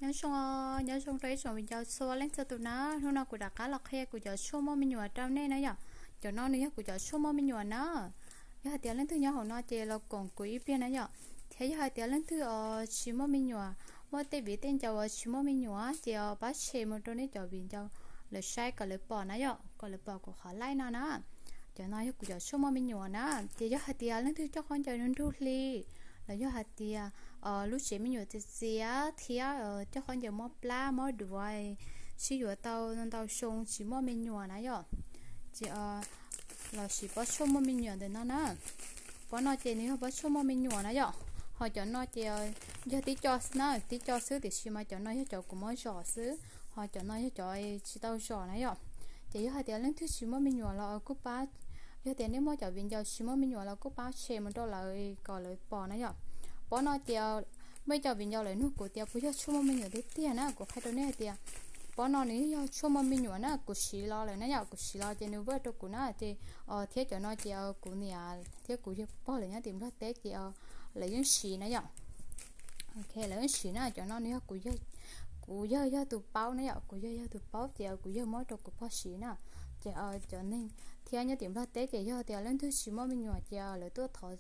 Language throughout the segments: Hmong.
Nyob zoo, nyob zoo rau ib tsoom viv ncaus txhua leej txhua tus na. Hnub no kuv rov qab los qhia kuv cov tshuaj muaj me nyuam rau nej na yom. Cov no nws yog kuv cov tshuaj muaj me nyuam na. Yog hais tias leej twg nyob hauv no ces los koom kuv ib pliag na yom. Thiab yog hais tias leej twg os tsis muaj me nyuam, muaj tej viv tej ncaus uas tsis muaj me nyuam ces os pab share mus rau nej cov viv ncaus lawv saib kom lawv pom na yom, kom lawv pom kuv qhov live no na. Cov no yog kuv cov tshuaj muaj me nyuam na. Ces yog hais tias leej twg coj khaub ncaws nruab nrug hli, los yog hais tias lub tsev me nyuam txias txias thiab coj khaub ncaws mob plab mob duav, sib yuav tau ntau xyoo tsis muaj me nyuam na yom, ces los siv pob tshuaj muaj me nyuam ntawm no na. Pob no ces nws yog pob tshuaj muaj me nyuam na yom. Ho cov no ces yog tib co xwb na, tib co xwb tiam sis mas cov no yog cov kuv muab zom xwb, ho cov no yog cov tsis tau zom na yom. Ces yog hais tias leej twg tsis muaj me nyuam los kuj pab, yog tias nej muaj cov viv ncaus tsis muaj me nyuam los kuj pab share mus rau lawv kom lawv pom na yom. Pob no ces muaj ib co viv ncaus lawv nug kuv tias puas yog tshuaj muaj me nyuam tiag tiag na, kuv qhia rau nej hais tias pob no nws yog tshuaj muaj me nyuam na, kuv siv los lawm na yom, kuv siv los ces nws work rau kuv na ces thiab cov no ces kuv niam thiab kuv yawg pog lawv nyob tim Nplog teb ces lawv yeej siv na yom. Lawv yeej siv na, cov no nws yog kuv yawg, kuv yawg yog tus paub na yom, kuv yawg yog tus paub ces kuv yawg muab rau kuv pog siv na. Ces cov neeg thiab nyob tim Nplog teb ces yog tias leej twg tsis muaj me nyuam ces lawv tuaj thov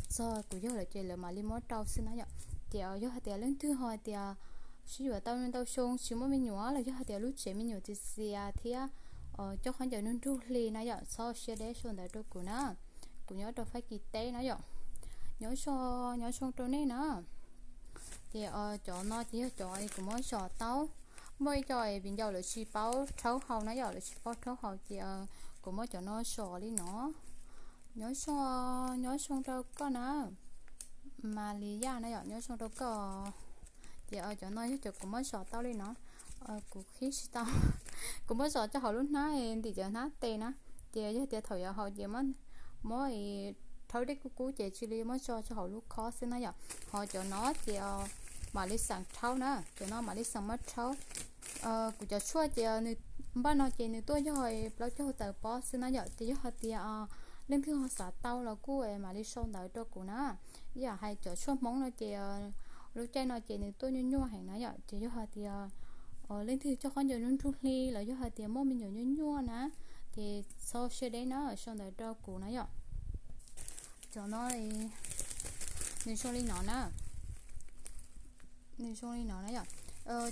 txog kuv yawg lawm ces lawv mam li muab rau xwb na yom. Ces yog hais tias leej twg ho tias sib yuav tau ntau xyoo tsis muaj me nyuam los yog hais tias lub tsev me nyuam txias txias thiab coj khaub ncaws nruab nrug hli na yom, txhob siab deb sau ntawv rau kuv na. Kuv nyob rau Fab Kis teb na yom. Nyob zoo, nyob zoo rau nej na. Ces cov no ces yog cov kuv muab zom tau. Muaj ib co viv ncaus lawv tsis paub rhaub hau na yom, lawv tsis paub rhaub hau ces kuv muab cov no zom li no. Nyob zoo, nyob zoo rau koj na, Mas Li Yaj na yom, nyob zoo rau koj. Ces cov no yog cov kuv muab zom tau li no. Kuv qhib tsis tau, kuv muab zom rau hauv lub hnab ntim cov hnab tes na. Ces yog tias thaum yuav haus ces muab rhaub dej kub kub ces cia li muab tso rau hauv lub khob xwb na yom. Ho cov no ces mam li xeem rhaub na, cov no mam li xeem muab rhaub. Kuv cov tshuaj ces nws, npaj no ces nws tuaj yog plaub caug tawm pob xwb na yom. Ces yog hais tias leej twg ho xav tau los kuj mam li sau ntawv rau kuv na. Ib yam hais cov tshuaj Hmoob no ces lub caij no ces nws tuaj nyuaj nyuaj heev na yom. Ces yog hais tias leej twg coj khaub ncaws nruab nrug hli los yog hais tias muaj me nyuam nyuaj nyuaj na, ces txhob siab deb na, sau ntawv rau kuv na yom. Cov no nws zoo li no na. Nws zoo li no na yom.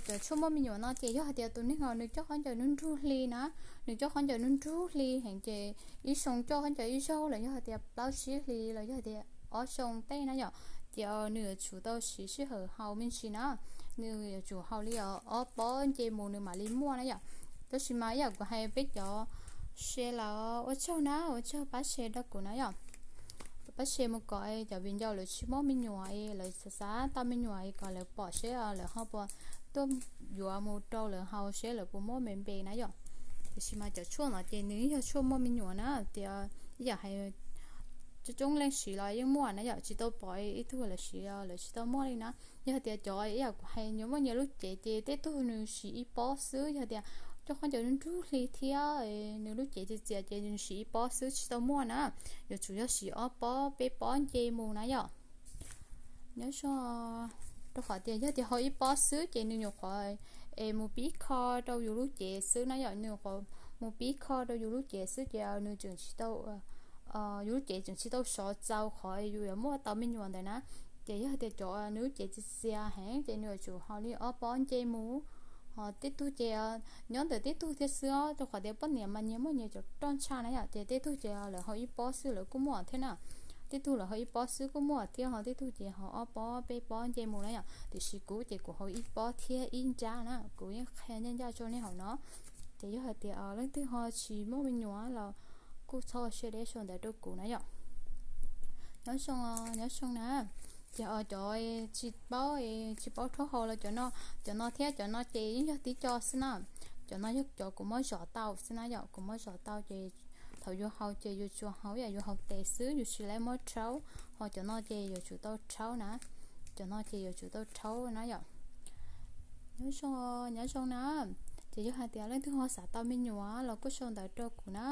Cov tshuaj muaj me nyuam no ces yog hais tias tus neeg os nws coj khaub ncaws nruab nrug hli na, nws coj khaub ncaws nruab nrug hli heev ces ib xyoo coj khaub ncaws ib zaug los yog hais tias plaub tsib hli los yog hais tias ob xyoo tej na yom, ces nws yuav tsum tau siv sij hawm haus me ntsis na. Nws yuav tsum haus li ob pob nce mus nws mam li muaj na yom. Tab sis mas ib yam kuv hais peb cov share los ua tsaug na, ua tsaug pab share rau kuv na yom. Pab share mus kom cov viv ncaus lawv tsis muaj me nyuam es lawv xav xav tau me nyuam es kom lawv pom seb lawv ho puas tuaj yuav mus rau lawv haus seb lawv puas muaj me npe na yom. Tiam sis mas cov tshuaj no ces nws yog tshuaj muaj me nyuam na, tias ib yam hais coob coob leej siv los yeej muaj na yom, tsis tau pom ib tug lawv siv lawv tsis tau muaj li na. Yog tias cov ib yam kuv hais nyias muaj nyias lub cev ces tej tug nws siv ib pob xwb, yog tias coj khaub ncaws nruab nrug hli thiab nws lub cev txias txias ces nws siv ib pob xwb tsis tau muaj na. Yuav tsum yog siv ob pob peb pob nce mus na yom. Nyob zoo, rau qhov tias yog tias haus ib pob xwb ces nws nyuam qhuav es mus pib kho rau yus lub cev xwb na yom, nws nyuam qhuav mus pib kho rau yus lub cev xwb ces nws tseem tsis tau, yus lub cev tseem tsis tau sov txaus qhov yus yuav muaj tau me nyuam ntawd na. Ces yog tias cov nws lub cev txias txias heev ces nws yuav tsum haus li ob pob nce mus. Ho tej tug ces nyob ntawm tej tug thiab xwb, rau qhov tias poj niam mas nyias muaj nyias cov roj ntsha na yom, ces tej tug ces lawv haus ib pob xwb lawv kuj muaj thiab na. Tej tug lawv haus ib pob xwb kuj muaj thiab, ho tej tug ces haus ob pob peb pob nce mus na yom. Tiam sis kuv ces kuv haus ib pob thiab ib nrab na, kuv yeej qhia ncaj ncaj rau nej hauv no. Ces yog hais tias leej twg ho tsis muaj me nyuam los kuj txhob siab deb sau ntawv rau kuv na yom. Nyob zoo, nyob zoo na. Ces cov tsis paub, tsis paub rhaub hau los cov no, cov no thiab cov no ces yeej yog tib co xwb na. Cov no yog cov kuv muab zom tau xwb na yom, kuv muab zom tau ces thaum yus haus ces yus tsuas haus yam yus haus tes xwb, yus tsis lawv muab rhaub. Ho cov no ces yuav tsum tau rhaub na, cov no ces yuav tsum tau rhaub na yom. Nyob zoo, nyob zoo na. Ces yog hais tias leej twg ho xav tau me nyuam los kuj sau ntawv rau kuv na.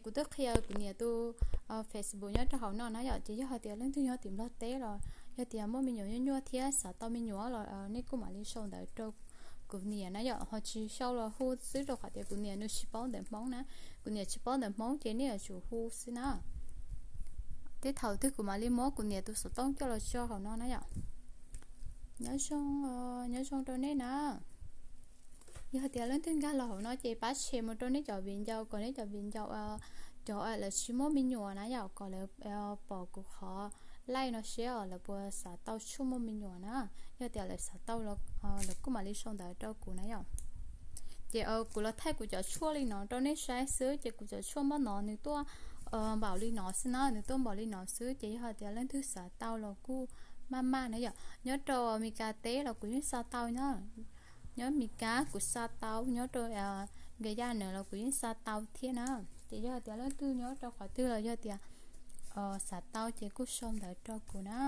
Kuv twb qhia kuv niam tus Facebook nyob rau hauv no na yom, ces yog hais tias leej twg nyob tim Nplog teb los Yog tias muaj me nyuam nyuaj nyuaj thiab xav tau me nyuam los nej kuj mam li sau ntawv rau kuv niam na yom, ho tsis sau los hu xwb rau qhov tias kuv niam nws tsis paub ntawv Hmoob na. Kuv niam tsis paub ntawv Hmoob ces nej yuav tsum hu xwb na. Tej thaum twg kuv mam li muab kuv niam tus xov tooj coj los tso hauv no na yom. Nyob zoo, nyob zoo rau nej na. Yog tias leej twg nkag los hauv no ces pab share mus rau nej cov viv ncaus kom nej cov viv ncaus cov lawv tsis muaj me nyuam na yom, kom lawv pom kuv qhov live no seb lawv puas xav tau tshuaj muaj me nyuam na. Yog tias lawv xav tau, lawv kuj mam li sau ntawv rau kuv na yom. Ces kuv los thaij kuv cov tshuaj li no rau nej saib xwb, ces kuv cov tshuaj npaj no nws tuaj npaum li no xwb na, nws tuaj npaum li no xwb. Ces yog hais tias leej twg xav tau los kuj maj maj na yom. Nyob rau Meskas teb los kuv yeej xa tau na. Nyob Meskas kuv xa tau, nyob rau Nkayas no los kuv yeej xa tau thiab na. Ces yog hais tias leej twg nyob rau qhov twg los yog tias xav tau ces kuj sau ntawv rau kuv na.